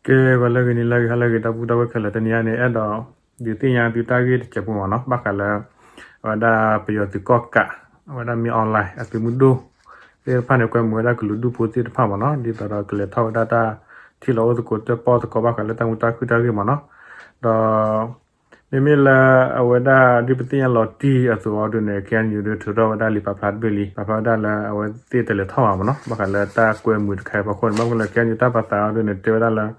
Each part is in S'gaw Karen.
ကဲ ဂီၤလၢအဂ့ၤ နံၤလၢအဂ့ၤ ဟါလၢအဂ့ၤ ဒီပုၢ်ဒီဝဲၢ်ခဲလၢာ် တနံၤအံၤန့ၣ် အဲၣ်ဒိးဒုးသ့ၣ်ညါသုတၢ်ဂ့ၢ်တစဲးဖိမ့ၢ်နီၤ ဘၣ်ဃးလၢ အဝဲဒၣ်ပယီၤသုးကီၣ်ကး အဝဲဒၣ်မ့ၢ် online အသုးမုၢ်ဒိၣ်သ့ၣ်တဖၣ်န့ၣ် ကွဲမုာ်ဝဲဒၣ်ကလုာ်ဒူၣ်ဖိသ့ၣ်တဖၣ်မ့ၢ်နီၤ ဒ်သိးဒီးကလဲၤထီၣ်ဝဲဒၣ်တၢ်ထံၣ်လိာ်အိၣ်သကိးတၢၣ်ပီၣ်သကိးဘၣ်ဃးလၢတၢ်မုာ်တၢ်ခုၣ်တၢ်ဂ့ၢ်မ့ၢ်နီၤ ဒီး မ့မ့ၢ်လၢအဝဲဒၣ်ဒ်ပသ့ၣ်ညါလီၤတံၢ်အသိးအီၤဒုးန့ၣ် KNU ဒုးထုးထီၣ်ဝဲဒၣ်လံာ်ပာ်ဖျါတဘ့ၣ်လံ ပာ်ဖျါဝဲဒၣ်လၢအဝဲသ့ၣ်တလဲၤထီၣ်ဘၣ်မ့ၢ်နီၤ ဘၣ်ဃးလၢတၢ်ကွဲမုာ်တခါအံၤအဖီခိၣ်န့ၣ် ဘၣ်မနုၤလဲၣ် KNU တၢ်ပာ်သးအီၤဒုးန့ၣ် တဲဝဲဒၣ်လၢ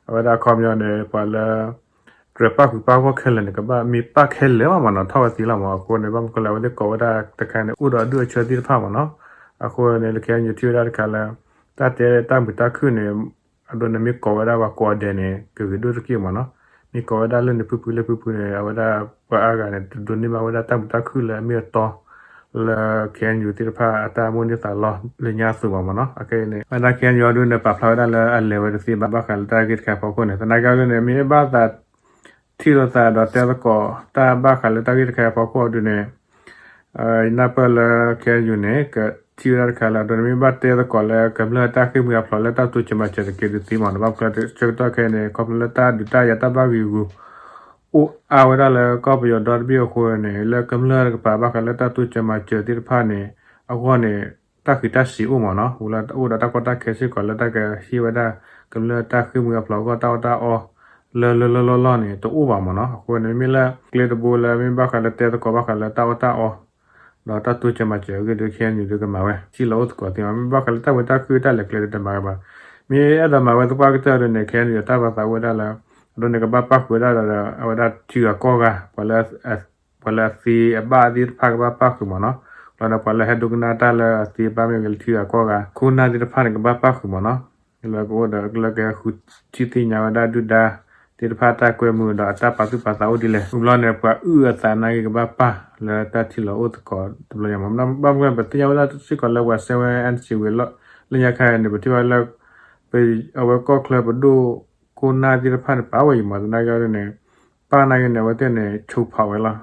အဝဲဒၣ်အခီပညီန့ၣ် ပှၤလၢ ကြၢးပၣ်ဃုာ်ပၣ်ဂီၢ်ခဲလၢာ်န့ၣ် ကဘၣ်မ့ၢ်ပၣ်ခဲလၢာ်ဘၣ်မ့ၢ်နီၤ ထီၣ်ဝဲသ့လီၤမ့ၢ် အဃိန့ၣ် ဘၣ်မနုၤလဲၣ် အဝဲသ့ၣ်ကိးဝဲဒၣ်တခါန့ၣ် အိၣ်ဒီးအဒုၣ်အဆၢသ့ၣ်တဖၣ်မ့ၢ်နီၤ အဃိန့ၣ် KNU ထံၣ်ဝဲဒၣ်တခါလၢ တၢ်တဲတၢ်မုာ်တၢ်ခုၣ်န့ၣ် အဒိန့ၣ်မ့ၢ်ကိးဝဲဒၣ်ပှၤကိးဂၤဒဲးန့ၣ် ကဂ့ၤဒိၣ်တက့ၢ်မ့ၢ်နီၤ မ့ၢ်ကိးဝဲဒၣ်လၢန့ၣ်ဖုဖုလၢဖုဖုန့ၣ် အဝဲဒၣ်ပှၤအါဂၤန့ၣ် တဒိးန့ၢ်ဘၣ်ဝဲဒၣ်တၢ်မုာ်တၢ်ခုၣ်လၢအမ့ၢ်အတီ လၢ KNU သ့ၣ်တဖၣ်အတၢ်မိၣ်န့ၢ်သးလီလၢညါအသိးဘၣ်မ့ၢ်နီၤ အခဲအံၤန့ၣ် ဝဲဒၣ် KNU အီၤဒုးန့ၣ် ပာ်ဖျါဝဲဒၣ်လၢအလဲၤဝဲတသ့ဘၣ် ဘၣ်ဃးလၢတၢ်ဂ့ၢ်တခါအဖီခိၣ်န့ၣ် သနာ်က့အီၤဒုးန့ၣ် မ့ၢ်ဘၣ်သး ထံၣ်လိာ်သးဒီးတဲသကိးတၢ်ဘၣ်ဃးလၢတၢ်ဂ့ၢ်တခါအံၤအဖီခိၣ်အီၤဒုးန့ၣ် ယနၢ်ပၢၢ်လၢ KNU န့ၣ် ကထံၣ်ဝဲဒၣ်တခါလၢ အဒိန့ၣ်မ့ၢ်ဘၣ်တဲသကိးလၢကမျၢၢ်တၢ်ဃ့ၢ်မှံဟးဖျိးလၢတၢ်တိစၢၤမၤစၢၤတက့ၢ်ဒုးသ့မ့ၢ်နီၤ ဘၣ်မနုၤလဲၣ် ဆၢကတီၢ်ခဲအံၤန့ၣ် ခီဖျိလၢတၢ်ဒုးတၢ်ယၤတၢ်ဘၣ်ဂံာ်ဂူာ် အိၣ်အါဝဲဒၣ်လၢကီၢ်ပယီၤဒီတဘ့ၣ်အဃိန့ၣ် လၢကမျၢၢ်တကပၤဘၣ်ဃးလၢတၢ်တိစၢၤမၤစၢၤသ့ၣ်တဖၣ်န့ၣ် အဂီၢ်န့ၣ် တၢ်ဃံးတၢ်စံးအိၣ်မ့ၢ်နီၤ အိၣ်ဒီးတၢ်ကီတၢ်ခဲစ့ၢ်ကီးလၢတၢ်ကဟ့ၣ်ဝဲဒၣ် ကမျၢၢ်တၢ်ဃ့ၢ်မှံဟးဖျိးအဂီၢ်တၢ်အီၣ်တၢ်အီ လၢလၢလီၢ်လီၢ်န့ၣ် တအိၣ်ဘၣ်မ့ၢ်နီၤ အဃိန့ၣ် မ့မ့ၢ်လၢကျဲတဘိလၢမ့ၢ်ဘၣ်ဃးလၢတဲသကိးဘၣ်ဃးလၢတၢ်အီၣ်တၢ်အီ ဒီးတၢ်တိစၢၤမၤစၢၤအဂ့ၢ်ဒုး KNU ဒုးကမၤဝဲ ထံၣ်လိာ်အိၣ်သကိးသ့မ့ၢ် မ့ၢ်ဘၣ်ဃးလၢတၢ်မုာ်တၢ်ခုၣ်တၢ်လဲၤကျဲဒုးတမၤဝဲဘၣ် မ့ၢ်အဲၣ်ဒိးမၤဝဲသပှၢ်ကတၢၢ်ဒုးန့ၣ် KNU တၢ်ပာ်သးအိၣ်ဝဲဒၣ်လၢ အဒိန့ၣ် ကဘၣ်ပၣ်ဃုာ်ဝဲဒၣ်ဒီး အဝဲဒၣ်ထံဂၤကီၢ်ဂၤ ပှၤလၢ ပှၤလၢအသ့အဘၣ်သ့ၣ်တဖၣ်ကဘၣ်ပၣ်ဃုာ်မ့ၢ်နီၤ, လီၤဒီးပှၤလၢဟဲဒိကနၣ်တၢ်လၢအသ့အဘၣ်မ့ၢ်ဂ့ၤလၢထံဂၤကီၢ်ဂၤ ခိၣ်နၢ်သ့ၣ်တဖၣ်န့ၣ် ကဘၣ်ပၣ်ဃုာ်မ့ၢ်နီၤ, လၢကအိၣ်ဒီးလၢကဃုထံၣ်သ့ၣ်ညါဝဲဒၣ်ဒုၣ်ဒါသ့ၣ်တဖၣ်တၢ်ကွဲမုာ်ဒီးအတၢ်ပာ်သူၣ်ပာ်သးအိၣ်ဒ်လဲၣ်, ဝံၤဘျီန့ၣ် ပှၤအုၣ်အသးနာ်က့ကဘၣ်ပၣ်လၢတၢ်ထံၣ်လိာ်အိၣ်သကိးတဘျီညါမ့ၢ်နီၤ, ဘၣ်မနုၤ ပသ့ၣ်ညါဝဲဒၣ်စ့ၢ်ကီးလၢပှၤစဲဝဲ NCA ဝံၤလီၤ လၢညါခါအံၤန့ၣ် ပထံၣ်ဘၣ်လၢ အဝဲကီၢ်ချၢပဒိၣ်ခိၣ်နၢ်သ့ၣ်တဖၣ်န့ၣ် ပာ်ဝဲအံၤမ့ၢ် သနာ်က့န့ၣ် ပၣ်နာ်က့န့ၣ် အဝဲသ့ၣ်န့ၣ် ဆိဖးဝဲလီၤ,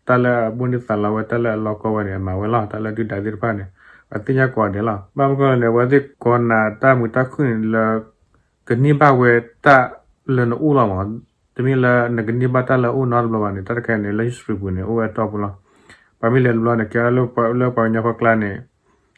တၢ်လၢအမိၣ်န့ၢ်သးလီဝဲ တၢ်လၢအလီၢ်ကီဝဲန့ၣ် အမၤဝဲလီၤ, တၢ်လၢဒုၣ်ဒါသ့ၣ်တဖၣ်န့ၣ် ပှၤသ့ၣ်ညါကိးဂၤဒဲးလီၤ, ဘၣ်မနုၤလဲၣ်န့ၣ် အဝဲသ့ၣ်ကိးနၤတၢ်မုာ်တၢ်ခုၣ်န့ၣ်လၢ ကန့ၢ်ဘၣ်ဝဲတၢ်လၢနအိၣ်လီၤမ့ၢ်, တမ့ၢ်လၢနကန့ၢ်ဘၣ်တၢ်လၢအအိၣ်နီတဘျီဘၣ်န့ၣ် တၢ်တခါန့ၣ် လၢ history ပူၤန့ၣ် အိၣ်ဝဲအတီၢ်ပူၤလီၤ, ပှၤမ့ၢ်လဲၤတဘျီန့ၣ် ကဲလၢပှၤကညီဖိကျါန့ၣ်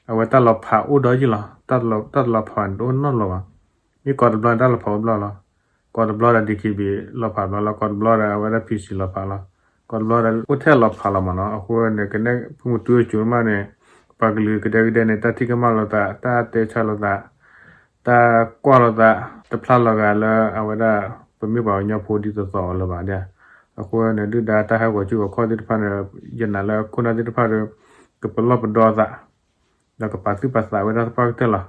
အဝဲတၢ်လီၤဖးအိၣ်ဒီးယံာ်လီၤ, တၢ်တလီၤဖးန့ၣ် တအိၣ်နီတဘျီဘၣ်, မ့ၢ်ကိးတဘျီန့ၣ် တၢ်လီၤဖးအိၣ်တဘျီလီၤ, ကိးတဘျီဒီး DKB လီၤဖးတဘျီလီၤ, ကိးတဘျီဒီး အဝဲဒၣ် PC လီၤဖးလီၤ, ကိးတဘျီဒီး အိၣ်ထဲလီၤဖးလီၤမ့ၢ်နီၤ, အဃိန့ၣ် ကနဲၣ်ဖုမုၢ်တူအစိၤမးန့ၣ် ပှၤကလုာ်ကဒဲကဒဲန့ၣ် တၢ်ထံၣ်ကမၣ်လိာ်သး တၢ်တဲဆါလိာ်သး တၢ်ကွၢ်လိာ်သး တဖျါလီၤဂာ်လၢအဝဲဒၣ် ပမ့ၢ်ပှၤကညီဖိဒ်သိးသိးအီၤလၢၤဘၣ်ဒၣ်, အဃိန့ၣ် ဒုၣ်ဒါတၢ်ဟဲဂီၤစုဂီၤခီၣ်သ့ၣ်တဖၣ်န့ၣ် ယနာ်လၢခိၣ်နၢ်သ့ၣ်တဖၣ်ဒီး ကပလီၢ်ပဒီသး ဒီးကပာ်သူၣ်ပာ်သးဝဲဒၣ်သပှၢ်ကတၢၢ်လီၤ.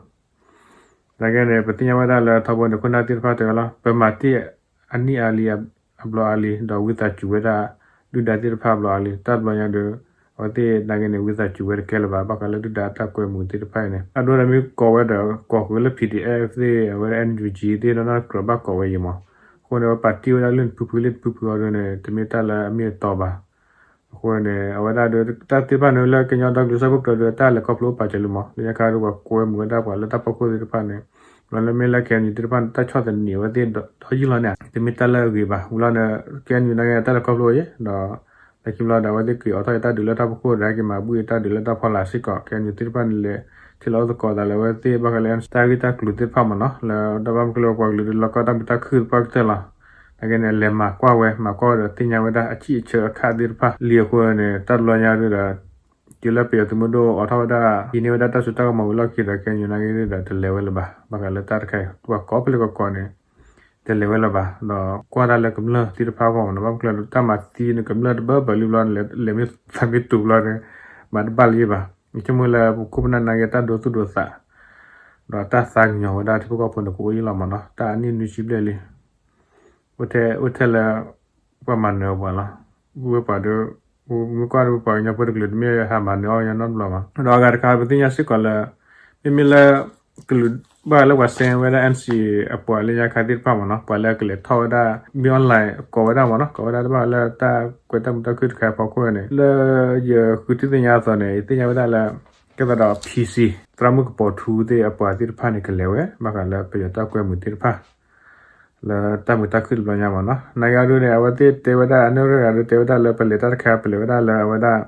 သနာ်က့န့ၣ် ပသ့ၣ်ညါဝဲဒၣ်လၢထီဘိန့ၣ် ခိၣ်နၢ်သ့ၣ်တဖၣ်တဲဝဲလီၤ, ပမၤတ့ၢ်အနံၣ်အါလံ အဘျီအါလံ ဒီးဝံသးစူၤဝဲဒၣ် ဒုၣ်ဒါသ့ၣ်တဖၣ်အဘျီအါလံ, တၢ်တဘျီညါဒီး အဝဲသ့ၣ်သနာ်က့န့ၣ် ဝံသးစူၤဝဲတကဲလၢၤဘၣ်, ဘၣ်ဃးလၢဒုၣ်ဒါတၢ်ကွဲမုာ်သ့ၣ်တဖၣ်အံၤန့ၣ် အဒိန့ၣ်မ့ၢ်ကိးဝဲဒီး ကိးဃုာ်လၢ PDF သ့ၣ် အဝဲဒၣ် NUG သ့ၣ် နီၢ်နီၢ်ကြၢးဘၣ်ကိးဝဲအံၤမ့ၢ်, အဃိန့ၣ် ပှၤပာ်တ့ၢ်ဝဲဒၣ်လၢနဖုဖုလၢနဖုဖုအီၤဒ်န့ၣ် တမ့ၢ်တၢ်လၢအမ့ၢ်အတီဘၣ်. အဃိန့ၣ် အဝဲဒၣ်ဒီး တၢ်သ့ၣ်တဖၣ်န့ၣ်လၢကညီဒီကလုာ်စၢဖှိၣ်ကရၢဒီး တၢ်လဲၤခီဖျိအိၣ်ပာ်စၢၤလံမ့ၢ်, လၢညါခါဒီးပှၤကွဲမုာ်ဝဲဒၣ်ပှၤလၢတၢ်ဖီခိၣ်သ့ၣ်တဖၣ်န့ၣ်, လီၤလၢမ့ၢ်လၢ KNU သ့ၣ်တဖၣ်န့ၣ် တၢ်ဆီၣ်သနံးအဝဲသ့ၣ်ဒီးယံာ်လီၤန့ၣ် တမ့ၢ်တၢ်လၢအဂ့ၤဘၣ်, ဝံၤလီၤန့ၣ် KNU နာ်က့တၢ်လဲၤခီဖျိအံၤ ဒီး လၢခံဘျီဒီး အဝဲသ့ၣ်က့ၤအိးထီၣ်အတၢ်ဒုးလၢတၢ်ဖီခိၣ်ဒီး ဟဲက့ၤမၤဘူၣ်အတၢ်ဒုးလၢတၢ်ဖီလာ်စ့ၢ်ကီး, KNU သ့ၣ်တဖၣ်န့ၣ်လဲၤထံၣ်လိာ်အိၣ်သကိးသးလၢအဝဲသ့ၣ်ဘၣ်ဃးလၢ တၢ်ဂ့ၢ်တၢ်ကျိၤသ့ၣ်တဖၣ်မ့ၢ်နီၤ, လၢတၢ်ဘၣ်မနုၤကျိၤပှၤကလုာ်ဒီးလီၤကီတၢ်မုာ်တၢ်ခုၣ်သပှၢ်ကတၢၢ်လီၤ. နာ်က့န့ၣ် လဲၤမၤကွၢ်ဝဲ မၤကွၢ်ဝဲဒီးသ့ၣ်ညါဝဲဒၣ်အဆံၣ်အဆၢအခါသ့ၣ်တဖၣ်လံအဃိန့ၣ် တၢ်တဘျီညါဒုးဒီး တုၤလၢပယီၤသုးမုၢ်ဒိၣ်အိးထီၣ်ဝဲဒၣ် ဟံးန့ၢ်ဝဲဒၣ်တၢ်စိတၢ်ကမီၤဝံၤလီၢ်ခံဒီး KNU နာ်က့ဒုးဒီး တလဲၤဝဲလၢၤဘၣ်, ဘၣ်ဃးလၢတၢ်တခါအံၤ ပှၤကိးဖဲလဲၣ်ကိးကိးန့ၣ် တလဲၤဝဲလၢၤဘၣ်, ဒီးကွၢ်တၢ်လၢကမျၢၢ်သ့ၣ်တဖၣ်အဂီၢ်မ့ၢ်နီၤ, ဘၣ်မနုၤကျိၤဒီး တၢ်မၤသံန့ၣ် ကမျၢၢ်တဘၢဘၢလံဘျီန့ၣ် လဲၤမ့ၢ်သးမ့ၢ်တူာ်ဘျီန့ၣ် မၤတဘၣ်လၢၤဘၣ်, ယဆိကမိၣ်လၢပခိၣ်ပနၢ်နာ်က့တၢ်ဒိသူၣ်ဒိသး ဒီးတၢ်သးကညီၤဝဲဒၣ်ထံဖိကီၢ်ဖိန့ၣ် ကအိၣ်အံၤလီၤမ့ၢ်နီၤ, တၢ်အနံၣ်နွံဆံဘျဲၣ်လံ အိၣ်ထဲ အိၣ်ထဲလၢ ပှၤမၤနၢၤပှၤလီၤ, ဝဲပှၤဒီး မ့ၢ်ကွၢ်ဒီးပပှၤကညီဖိတကလုာ်တမ့ၢ်ဟးမၤနၢၤအီၣ်ညီနီတဘျီဘၣ်, ဒီးအဂၤတခါပသ့ၣ်ညါစ့ၢ်ကီးလၢ မ့မ့ၢ်လၢ ကလုာ်ဘၣ်လၢပှၤစဲဝဲဒၣ် NCA အပှၤလၢညါခါသ့ၣ်တဖၣ်မ့ၢ်နီၤ, ပှၤလၢကလဲၤထီၣ်ဝဲဒၣ် မ့ၢ် online ကိးဝဲဒၣ်မ့ၢ်နီၤ, ကိးဝဲဒၣ်တဘၣ်လၢတၢ်ကွဲးတၢ်မုာ်တၢ်ခုၣ်တခါအဖီခိၣ်န့ၣ် လၢယဃုထံၣ်သ့ၣ်ညါအသိးန့ၣ် ယသ့ၣ်ညါဝဲဒၣ်လၢ ကဲသးဒီး PC သရၣ်မုၣ်ကပီၤထူသ့ၣ်အပှၤသ့ၣ်တဖၣ်န့ၣ် ကလဲၤဝဲ ဘၣ်ဃးလၢပယီၤတၢ်ကွဲမုာ်သ့ၣ်တဖၣ် လၢတၢ်မုာ်တၢ်ခုၣ်တဘျီညါမ့ၢ်နီၤ. နာ်က့အီၤဒုန့ၣ် အဝဲသ့ၣ်တဲဝဲဒၣ် အနၢ်ရ့ၣ်ဂၤဒုတဲဝဲဒၣ်လၢ ပလဲၤတၢ်တခါ ပလဲၤဝဲဒၣ်လၢအဝဲဒၣ်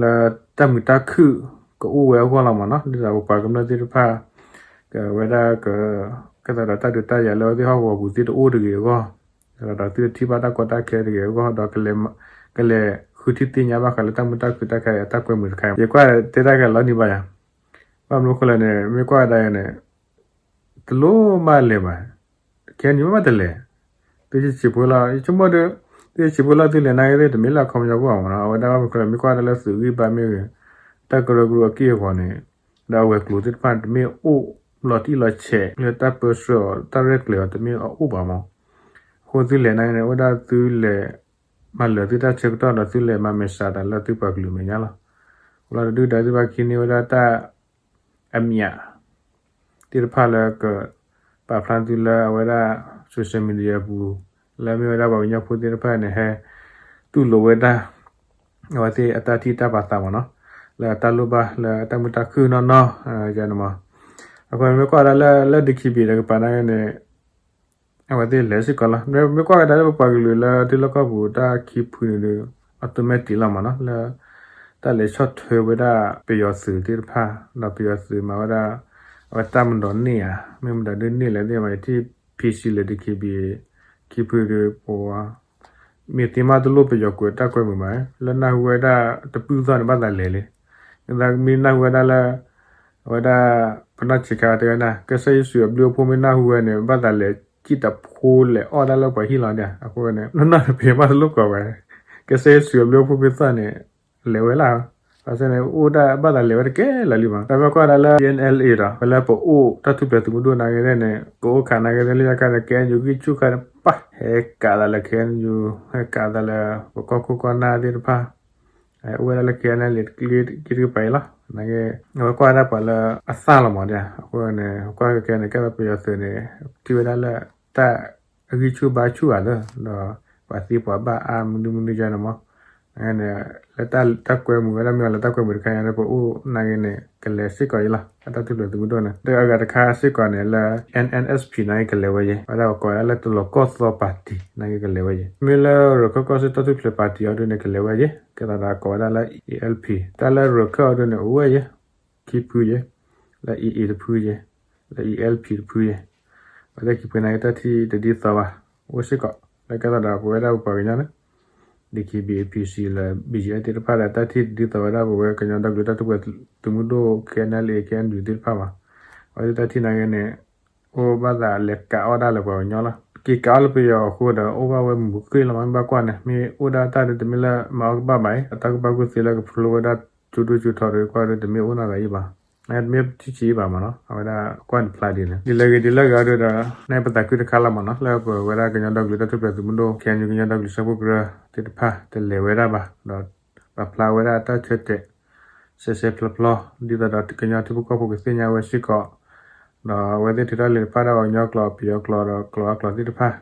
လၢတၢ်မုာ်တၢ်ခုၣ်ကအိၣ်ဝဲအဂီၢ်လီၤမ့ၢ်နီၤ. ဒ်သိးပပှၤကမျၢၢ်သ့ၣ်တဖၣ် ကဝဲဒၣ်က ကဲသိးဒီးတၢ်ဒုးတၢ်ယၤလၢအဝဲသ့ၣ်ဟီၣ်ကဝီၤပူၤသ့ၣ်တအိၣ်တဂ့ၤအဂီၢ်, ဒီးသုတထံၣ်ဘၣ်တၢ်ကီတၢ်ခဲတဂ့ၤအဂီၢ်, ဒီး ကလဲၤဃုထံၣ်သ့ၣ်ညါဘၣ်ဃးလၢတၢ်မုာ်တၢ်ခုၣ်တၢ်ခဲအံၤ တၢ်ကွဲမုာ်တခါအံၤ ယကွၢ်တဲတၢ်ခဲလီၤနံၤဘၣ်ယၤ, ဘၣ်မနုၤအဃိလဲၣ်န့ၣ် မ့ၢ်ကွၢ်ဝဲဒၣ်အံၤန့ၣ် တလိၣ်ဘၣ်လဲၤဘၣ်, ခဲအံၤန့ၣ်မ့ၢ်ဘၣ်တလဲၤ, သုဆံးဆံးဖိလီၤ ယဆိကမိၣ်ဒီး သုဆံးဆံးဖိလီၤ သုလဲၤနာ်က့သ့ၣ် တမ့ၢ်လၢအခီပညီပှၢ်မ့ၢ်နီၤ. အဝဲဒၣ်ဘၣ်မနုၤအဃိလဲၣ် မ့ၢ်ကွၢ်ဒၣ်လၢသုးဂံၢ်ဘါမ့ၢ်ဂ့ၤ, တၢ်ကရၢကရိအက့ၢ်အဂီၤန့ၣ်, ဒီးအဝဲၤကျိၤသ့ၣ်တဖၣ်န့ၣ် တမ့ၢ်အိၣ်လီၤတံၢ်လီၤဆဲး လၢတၢ်ပၢဆှၢအီၤ တၢ်ရဲၣ်ကျဲၤအီၤ တမ့ၢ်အအိၣ်ဘၣ်မ့ၢ်, အဃိသုလဲၤနာ်က့န့ၣ် အိၣ်ဒၣ်သုလဲၤမၤလၢာ်သုတၢ်ဆၢကတီၢ်ဒီးသုလဲၤမၤမဲာ်ဆှးတၢ်လၢသုပှၤကလုာ်အမဲာ်ညါလီၤ. အဃိလီၤတဒုၣ်ဒါသုဘၣ်ခံန့ၢ်ဝဲဒၣ်တၢ် အမံၤ သ့ၣ်တဖၣ်လၢက ပာ်ဖျါသုလၢအဝဲဒၣ် social media အပူၤ, လၢမ့ၢ်ဝဲဒၣ်ပှၤကညီဖိသ့ၣ်တဖၣ်န့ၣ် ဟဲတူၢ်လိာ်ဝဲဒၣ် အဝဲသ့ၣ်အတၢ်ထံၣ်တၢ်ပာ်သးမ့ၢ်နီၤ, လၢအတၢ်လိၣ်ဘၣ်လၢတၢ်မုာ်တၢ်ခုၣ်နီၢ်နီၢ်, ယန့ၣ်မ့ၢ်, အဃိန့ၣ်မ့ၢ်ကွၢ်ဝဲဒၣ်လၢ လၢ DKBA တကပၤနာ်က့န့ၣ် အဝဲသ့ၣ်လဲၤစ့ၢ်ကီးလီၤ. မ့ၢ်ကွၢ်ဝဲဒၣ်လၢပပှၤကလုာ်လၢထံလီၢ်ကီၢ်ပူၤ တၢ်ခံဖုန့ၣ်ဒီး automatic လီၤမ့ၢ်နီၤ, လၢ တၢ်လဲၤဆီၣ်ထွဲဝဲဒၣ်ပယီၤသုးသ့ၣ်တဖၣ်, ဒီးပယီၤသုးမၤဝဲဒၣ် အဝဲတၢ်မၤဒိးန့ၢ်ဧါ, မ့ၢ်မတၤဒုးန့ၢ်လဲၣ်သ့ၣ်မး ယထံၣ် PC လၢ DKBA ခံဖုဒီး ပဝဲ မ့ၢ်သ့မးတလိၣ်ပယီၤကွဲးတၢ်ကွဲမုာ်မး, လၢနၢ်ဟူဝဲဒၣ်တပုၢ်သီၣ်န့ၣ် ဘၣ်သးလဲၤလံ. မ့ၢ်နၢ်ဟူဝဲဒၣ်လၢ အဝဲဒၣ် ပနီၢ်ဆံးခါတဲဝဲဒၣ် ကစၢ်ယ့ၣ်ၡူးအဘျုးအဖှိၣ်မ့ၢ်နၢ်ဟူဝဲန့ၣ် ဘၣ်သးလဲၤစံၣ်တဖိလဲၤအီၣ်ဒၣ်လၢပှၤဟံၣ်လီၤဒၣ်. အဃိန့ၣ် နီၢ်နီၢ်တပ့ၤမးတလိၣ်ကွဲးဝဲ ကစၢ်ယ့ၣ်ၡူးအဘျုးအဖှိၣ်မ့ၢ်သီၣ်န့ၣ် လဲၤဝဲလၢ ဘၣ်ဆၣ်န့ၣ် အိၣ်ဒၣ်ဘၣ်သးလဲၤဝဲတကဲလၢာ်လံမး. ဒီးမ့ၢ်ကွၢ်ဒၣ်လၢ TNLA ဒီး ဖဲလၢပအိၣ်တၢ်ထူၣ်ဖျဲးသုးမုၢ်ဒိၣ်နာ်က့န့ၣ် ကအိၣ်ခးနာ်က့သ့ၣ်လၢ ယခါန့ၣ် KNU ဂံၢ်ဆူၣ်ခါန့ၣ် ပၢ်ဟဲကးသးလၢ KNU ဟဲကးသးလၢ ပကီၢ်ခိၣ်ကီၢ်နၢ်သ့ၣ်တဖၣ် အိၣ်ဝဲဒၣ်လၢ KNLA တက့ၢ်တကပၤအံၤလီၤ. နာ်က့ အဝဲကွၢ်ဝဲဒၣ်ပှၤလၢအသၣ်လီၤမးဒၣ်. အဃိန့ၣ် ကွၢ်ကဲကဲန့ၣ် ကဲသိးပယီၤသုးန့ၣ် ထံၣ်ဝဲဒၣ်လၢတၢ်အဂံၢ်ဆူၣ်ဘါဆူၣ်ဧါလၢ ဒီးပှၤသံပှၤဘၣ်အါမနုၤမနုၤယါန့ၣ်မး. နာ်က့န့ၣ် လၢတၢ်ကွဲမုာ်ဝဲဒၣ်မ့ၢ်အီၤလၢတၢ်ကွဲမုာ်တခါညါဒီး ပအိၣ်နာ်က့န့ၣ် ကလဲၤစ့ၢ်ကီးအံၤလီၤ. အတၢ်ထူၣ်ဖျဲးသုးမုၢ်ဒိၣ်န့ၣ် ဒီးအဂၤတခါစ့ၢ်ကီးန့ၣ် လၢ NNSP နာ်က့ကလဲၤဝဲယဲ ဝဲဒၣ်ပကိးဝဲဒၣ်လၢတလီၤကီၢ်သီပၣ်တံၣ် နာ်က့ကလဲၤဝဲယဲ. မ့ၢ်လၢရခၢၣ်ကီၢ်စဲၣ်တၢ်ထူၣ်ဖျဲးပၣ်တံၣ်အီၤဒုန့ၣ် ကလဲၤဝဲယဲ ကဲသိးဒီးကိးဝဲဒၣ်လၢ ELP တၢ်လၢရခၢၣ်အီၤဒုန့ၣ် အိၣ်ဝဲယဲ ခံဖုယဲ လၢ AA တဖုယဲ လၢ ELP တဖုယဲ အဝဲသ့ၣ်ခံဖုနာ်က့တၢ်ထံၣ်တဒ်သိးဘၣ် အိၣ်စ့ၢ်ကီး လၢကဲသိးဒီးပဝဲဒၣ်ပပှၤကညီန့ၣ် DKBA PC လၢ BGF သ့ၣ်တဖၣ်ဒီး တၢ်ထံၣ်တဒ်သိးဝဲဒၣ်ပဝဲကညီဒီကလုာ်တၢ်ထူၣ်ဖျဲးသုးမုၢ်ဒိၣ် KNLA KNU သ့ၣ်တဖၣ်ဘၣ်. အဝဲသ့ၣ်တၢ်ထံၣ်နာ်က့န့ၣ် အိၣ်ဘၣ်သးလဲၤကးအီၣ်ဒၣ်လၢပှၤကညီလီၤ. က့ၤကးအီၣ်လၢပယီၤအဃိဒီး အိၣ်ဘၣ်ဝဲမုာ်ဃ့လီၤမး မ့ၢ်ဘၣ်ကွၢ်န့ၣ် မ့ၢ်အိၣ်ဒၣ်တၢ်ဒုးတမ့ၢ်လၢမၤအီၣ်ကဘၣ်ဘၣ်အံၤ အတၢ်ကူၣ်ဘၣ်ကူၣ်သ့လၢကဖျိဝဲဒၣ်ကၠိဒိၣ်ကၠိထီဒီးကွၢ်ဒီး တမ့ၢ်အိၣ်နီတဂၤအံၤဘၣ်. နတမ့ၢ်ထံၣ်ဆံးအံၤဘၣ်မးနီၤ အဝဲဒၣ်ကွၢ်န့ၣ်ဖျါဒ်န့ၣ် ဒ်လဲၣ်ဂ့ၤဒ်လဲၣ်ဂ့ၤအီၤဒုဒီး နပသးခုတခါလီၤမးနီၤ လၢပဝဲဒၣ်ကညီဒီကလုာ်တၢ်ထူၣ်ဖျဲးသုးမုၢ်ဒိၣ် KNU ကညီဒီကလုာ်စၢဖှိၣ်ကရၢသ့ၣ်တဖၣ် တလဲၤဝဲဒၣ်ဘၣ် ဒီးပာ်ဖျါဝဲဒၣ်တၢ်ဆၢတဲာ် ဆဲးဆဲးဖျီဖျီ ဒ်သိးဒီးကညီထံဖိကီၢ်ဖိကသ့ၣ်ညါဝဲစ့ၢ်ကီး ဒီးအဝဲသ့ၣ်ထုးထီၣ်လံာ်တဖၣ်ဒၣ်ပှၤကညီကျိာ် ပယီၤကျိာ်ဒီးကျိာ်အါကျိာ်သ့ၣ်တဖၣ်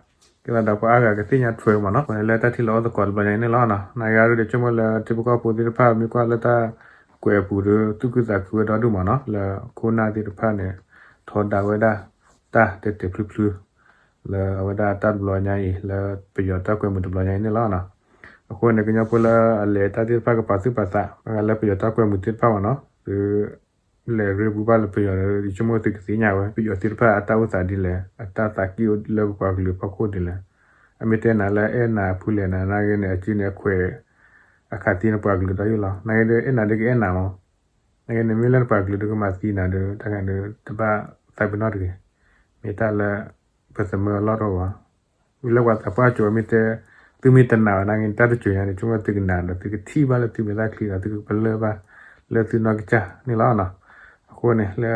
ကဲသိးဒီးပှၤအါဂၤကသ့ၣ်ညါထွဲမးနီၤ ပှၤလၢတၢ်ထံၣ်လိာ်အိၣ်သကိးတဘျီညါအံၤန့ၣ်လီၤ. နာ်က့အီၤဒုဒီးဆိကမိၣ်လၢထံဖိကီၢ်ဖိသ့ၣ်တဖၣ် မ့ၢ်ကွၢ်လၢတၢ်ကွဲးအပူၤဒီး သူၣ်ခုသးခုဝဲဒီဒူၣ်မးနီၤ လၢခိၣ်နၢ်သ့ၣ်တဖၣ်န့ၣ် ထီဒါဝဲဒၣ်တၢ်တဲာ်တဲာ်ဖျုဖျု လၢအဝဲဒၣ်တၢ်တဘျီညါအံၤ လၢပယီၤတၢ်ကွဲးမုာ်တဘျီညါအံၤန့ၣ်လီၤ. အဃိန့ၣ် ကညီဖိလၢအလဲၤတၢ်သ့ၣ်တဖၣ်ကပာ်သူၣ်ပာ်သး လၢပယီၤတၢ်ကွဲးမုာ်သ့ၣ်တဖၣ်မးနီၤ သု လဲၤရ့ပူၤဘၣ်လၢပယီၤဒီး ယဆိကမိၣ်သုကသ့ၣ်ညါဝဲ ပယီၤသ့ၣ်တဖၣ်အတၢ်အိၣ်သးဒ်လဲၣ် အတၢ်သးကံၢ်အိၣ်လၢပပှၤကလုာ်အဖီခိၣ်ဒ်လဲၣ်. အမ့ၢ်တဲနၤလၢအဲၣ်နၤအဖုလဲၣ်နၤ နာ်က့န့ၣ် အစုန့ၣ်အခွဲး အခးသံနပှၤကလုာ်ဒီးယုၢ်လီၤ. နာ်က့ဒီးအဲၣ်နၤဒ်ကအဲၣ်နၤမး နာ်က့န့ၣ်မ့ၢ်လၢနပှၤကလုာ်ဒုးကမၤသံနၤဒီး တၢ်ခါဒီးတဘၣ်သးပ့ၤနီၣ်တဂ့ၤ. မ့ၢ်တၢ်လၢ ပသမၢအလီၢ်တအိၣ်ဘၣ်. ဝံၤလၢပှၤသးပှၢ်ကၠိၤမ့ၢ်တဲ သုမ့ၢ်တနာ်ဘၣ်နာ်က့န့ၣ် တၢ်တစိၤညါန့ၣ် ဆိကမိၣ်သုကနာ်ဒီး သုကထံၣ်ဘၣ်လၢသုမဲာ်သၣ်ချံဒီး သုကပလၢၢ်ဘၣ်လၢသုနီၢ်ကစၢ်န့ၣ်လီၤ. အဃိန့ၣ် လၢ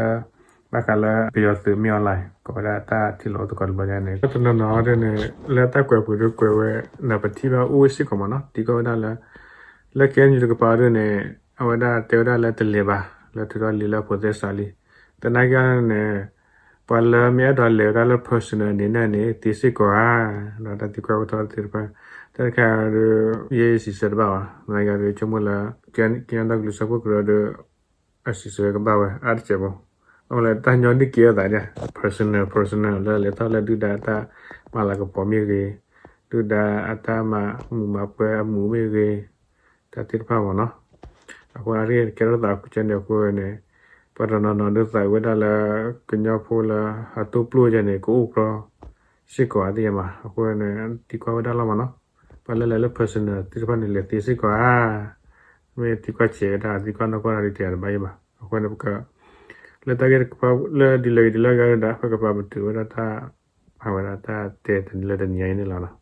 ဘၣ်ဃးလၢပယီၤသုးမ့ၢ် online ကိးဝဲဒၣ်တၢ်ထံၣ်လိာ်အိၣ်သကိးတဘျီညါန့ၣ် တနီၤနီၤဒ်န့ၣ် လၢတၢ်ကွဲးပူၤဒုးကွဲးဝဲ နပထံၣ်ဘၣ်အိၣ်ဝဲစ့ၢ်ကီးမးနီၤ တံၤကီၢ်ဝဲဒၣ်လၢ လၢ KNU တကပၤဒ်န့ၣ် အဝဲဒၣ်တဲဝဲဒၣ်လၢတလဲၤဘၣ် လၢထုးထီၣ်လံာ်လၢဖိးသဲစးလံ. သနာ်က့န့ၣ် ပှၤလၢမ့ၢ်အဲၣ်ဒိးလဲၤဝဲဒၣ်လၢ personal န့ၣ်န့ၣ် သ့စ့ၢ်ကီးဧါ, ဒီးတၢ်သံကွၢ်အိၣ်ထီၣ်သ့ၣ်တဖၣ် တၢ်တခါဒီး ယဲယစံးဆၢတဘၣ်ဘၣ်. သနာ်က့ဒီး ဆိကမိၣ်လၢ ကညီဒီကလုာ်စၢဖှိၣ်ကရၢဒီး အစံးဆၢကဘၣ်ဝဲအါတစဲးဖိ အဝဲလၢတၢ်ညီနုၢ်က့ၤအသးန့ၣ် personal personal လၢလဲၤထီၣ်လၢဒုၣ်ဒါအတၢ်မၤလၤကပီၤမ့ၢ်ဂ့ၤ, ဒုၣ်ဒါအတၢ်မၤမူးမၤပွဲအမူးမ့ၢ်ဂ့ၤ, တၢ်သ့ၣ်တဖၣ်မ့ၢ်နီၤ. အဃိအရ့ၣ်ကဲထီၣ်သးအဃိန့ၣ် အဃိန့ၣ် ပှၤတနီၤနီၤဒုးသးဝဲဒၣ်လၢ ကညီဖိလၢအတိာ်ပျိၢ်ယဲန့ၣ် ကအိၣ်ကြီစ့ၢ်ကီးဧါသ့ၣ်ညါမး. အဃိန့ၣ် သံကွၢ်ဝဲဒၣ်လီၤမ့ၢ်နီၤ. ပှၤလၢလဲၤလၢ personal သ့ၣ်တဖၣ်န့ၣ် လဲၤသ့စ့ၢ်ကီးဧါ. မ့ၢ်သံကွၢ်ဆဲးဝဲဒၣ် သံကွၢ်နီၢ်ကီၢ်ဒ်တဲတဘၣ်ယဲဘၣ်. အဃိန့ၣ် ပက လၢတၢ်ဂ့ၢ်တကပၤလၢဒ်လဲၣ်ဂ့ၤဒ်လဲၣ်ဂ့ၤဒၣ် ပကပာ်ပတုာ်ဝဲဒၣ်တၢ် မၤဝဲဒၣ်တၢ်တဲတနံၤလၢတနံၤအံၤန့ၣ်လီၤနီၤ.